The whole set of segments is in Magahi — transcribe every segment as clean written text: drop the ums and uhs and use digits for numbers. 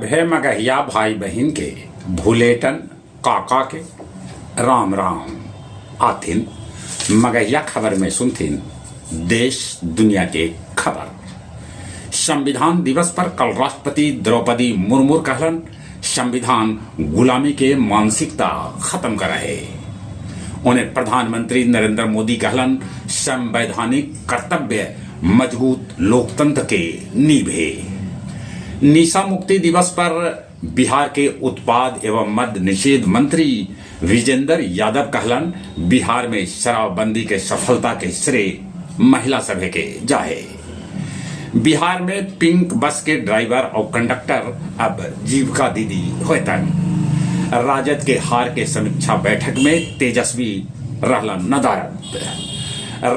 सभे मगहिया भाई बहिन के भुलेटन काका के राम राम आथिन मगहिया खबर में सुनथिन देश दुनिया के खबर। संविधान दिवस पर कल राष्ट्रपति द्रौपदी मुर्मू कहलन, संविधान गुलामी के मानसिकता खत्म कर है। उन्हें प्रधानमंत्री नरेंद्र मोदी कहलन, संवैधानिक कर्तव्य मजबूत लोकतंत्र के नींव है। निशा मुक्ति दिवस पर बिहार के उत्पाद एवं मद्य निषेध मंत्री विजेंद्र यादव कहलन, बिहार में शराबबंदी के सफलता के श्रेय महिला सभे के जाहे। बिहार में पिंक बस के ड्राइवर और कंडक्टर अब जीविका दीदी होतन। राजद के हार के समीक्षा बैठक में तेजस्वी रहलन नदारद।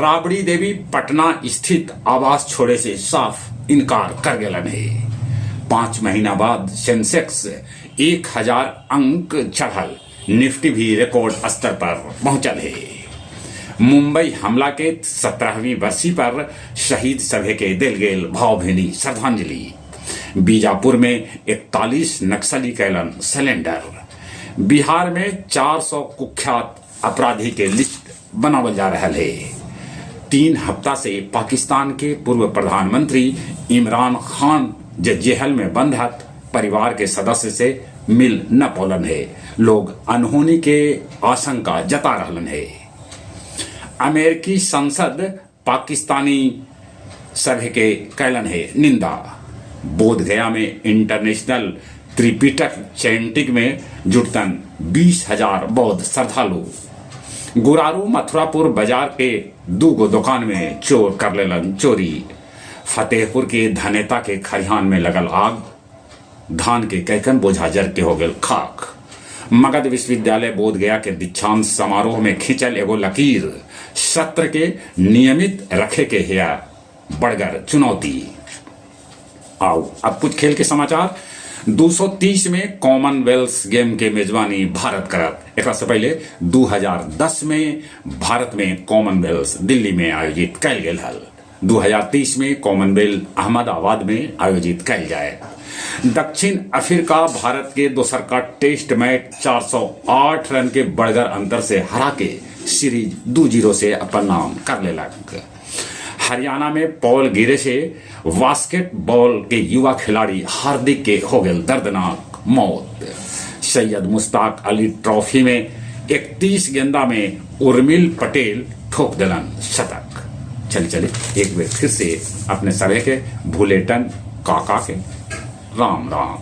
राबड़ी देवी पटना स्थित आवास छोड़े से साफ इनकार कर गेलन है। 5 महीना बाद सेंसेक्स 1000 अंक चढ़ल, निफ्टी भी रिकॉर्ड स्तर पर पहुंचल है। मुंबई हमला के 17वीं बरसी पर शहीद सभे के दिल गेल भावभीनी श्रद्धांजलि। बीजापुर में 41 नक्सली कैलन सिलेंडर। बिहार में 400 कुख्यात अपराधी के लिस्ट बनावल जा रहा है। 3 हफ्ता से पाकिस्तान के पूर्व प्रधानमंत्री इमरान खान जे जेहल में बंद हत, परिवार के सदस्य से मिल न पौलन है। लोग अनहोनी के आशंका जता रहलन है। अमेरिकी संसद पाकिस्तानी सभे के कैलन है निंदा। बोध गया में इंटरनेशनल त्रिपिटक चैंटिंग में जुटतन 20,000 बौद्ध श्रद्धालु। गुरारू मथुरापुर बाजार के 2 गो दुकान में चोर कर लेलन चोरी। फतेहपुर के धनेता के खरिहान में लगल आग, धान के कैकन बोझा जर के हो गल खाक। मगध विश्वविद्यालय बोध गया के दीक्षांत समारोह में खिंचल एगो लकीर, सत्र के नियमित रखे के हिया बड़गर चुनौती। आओ अब कुछ खेल के समाचार। 230 में कॉमनवेल्थ गेम के मेजबानी भारत करत। एकरा से पहले 2010 में भारत में कॉमनवेल्थ दिल्ली में आयोजित कैल गेल हल। 2030 में कॉमनवेल्थ अहमदाबाद में आयोजित कैल जाए। दक्षिण अफ्रीका भारत के दोसर का टेस्ट मैच 408 रन के बड़गर अंतर से हरा के सीरीज 2-0 से अपन नाम कर लेलक। हरियाणा में पॉल गिरे से बास्केटबॉल के युवा खिलाड़ी हार्दिक के हो गए दर्दनाक मौत। सैयद मुश्ताक अली ट्रॉफी में 31 गेंदा में उर्मिल पटेल ठोक दिलन शतक। चले चले एक बार फिर से अपने सभे के भुलेटन काका के राम राम।